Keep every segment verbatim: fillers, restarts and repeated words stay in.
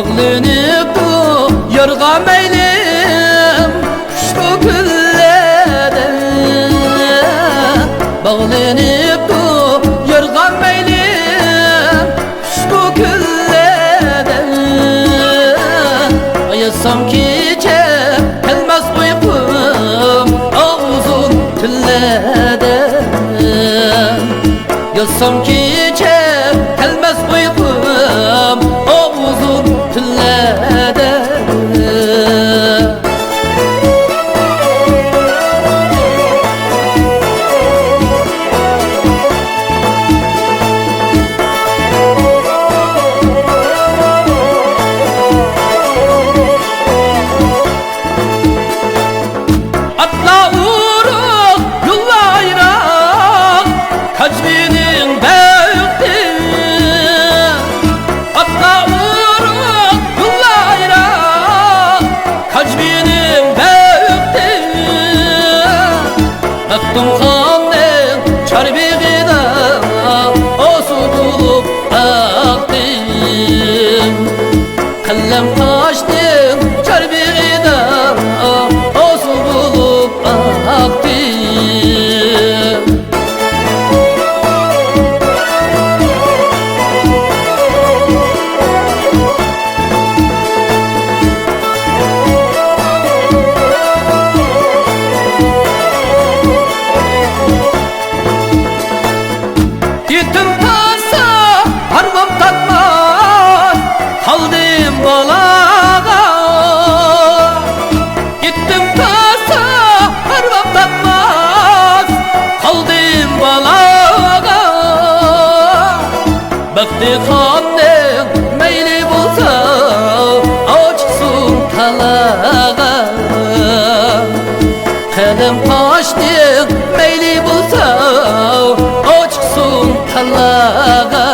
باغلىنىپتۇ يارغا مەيلىم ئۇشبۇ كۈنلەردە، باغلىنىپتۇ يارغا مەيلىم ئۇشبۇ كۈنلەردە. ئايىغسام كېچە كەلمەس ئۇيقۇم ئۇزۇن تۈنلەردە. ياتسام كېچە كەلمەس ئۇيقۇم ئۇزۇن تۈنلەردە. ئاتلار ئورۇق، يوللار يىراق، كاجبىنىڭ بەختى. ئاتلار ئورۇق، يوللار يىراق، كاجبىنىڭ بەختى. مەختۇمخاننىڭ چاربېغىدا ئاسىي بولۇپ ئاقتىم. قەلەم قاشنىڭ چاربېغىدا ئاسىي بولۇپ ئاقتىم. يېتىم قالسا ھارۋام تارتماس، قالدىم بالاغا. يېتىم قالسا ھارۋام تارتماس، قالدىم بالاغا. بەختىخاننىڭ مەيلى بولسا، ئاچىقسۇن تالاغا. قەلەم قاشنىڭ مەيلى بولسا، ئاچىقسۇن تالاغا.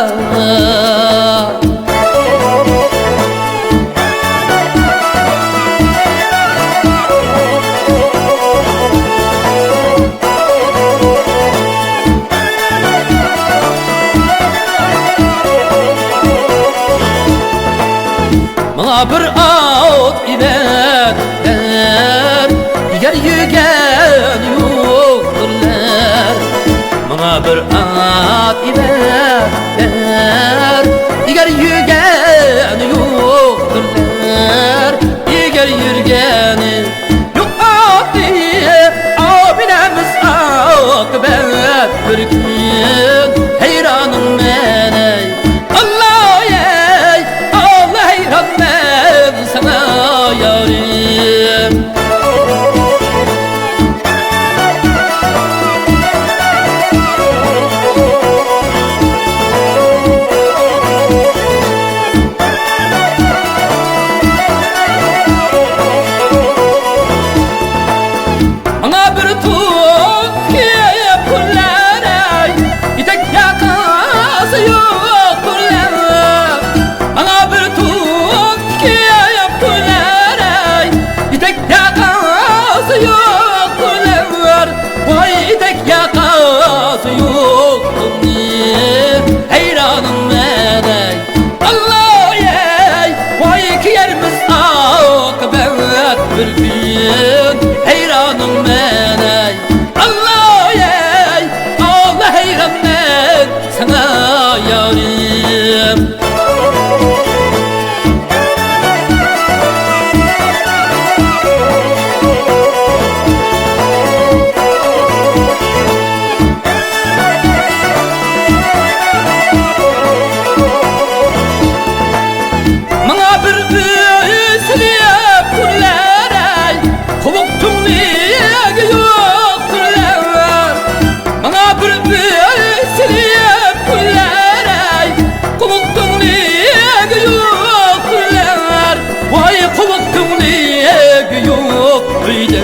ماڭا بىر ئات ئېۋەتەر، ئېگەر يۈرگەن يوقتۇرلار. ماڭا بىر ئات ئېۋەتەر، ئېگەر يۈرگەن يوقتۇرلار. ئېگەر يۈرگەن يوق ئاتى، ئابىدەمىز ئاقىۋەت بىر كۈن. ھەيرانىڭ مەن ئەي، ئاللاي ئەي، ئاللا ھەيرانمەن ساڭا يارىم. ماڭا بىر تۇتقا كۈيەپ كۈنلەر، ئەي، يېتەك ياقاسى يوق كۈنلەر. ماڭا بىر تۇتقا كۈيەپ كۈنلەر، ئەي، يېتەك ياقاسى يوق كۈنلەر. ۋاي، يېتەك ياقاسى يوق كۈننى، ھەيرانىڭ مەن ئەي. ئاللاي ئەي، ۋاي كىيەرمىز ئاقىۋەت بىر كۈن، ھەيرانىڭ مەن ئەي. ئاللاي ئەي، ئاللا ھەيرانمەن ساڭا يارىم. ماڭا بىر ئۈسۈلۈپ كۈنلەر ئەي، قوۋۇق تۈڭلۈكى يوق كۈنلەر. ماڭا بىر ئۈسۈلۈپ كۈنلەر ئەي، قوۋۇق تۈڭلۈكى يوق كۈنلەر. ۋاي قوۋۇق تۈڭلۈكى يوق ئۆيدە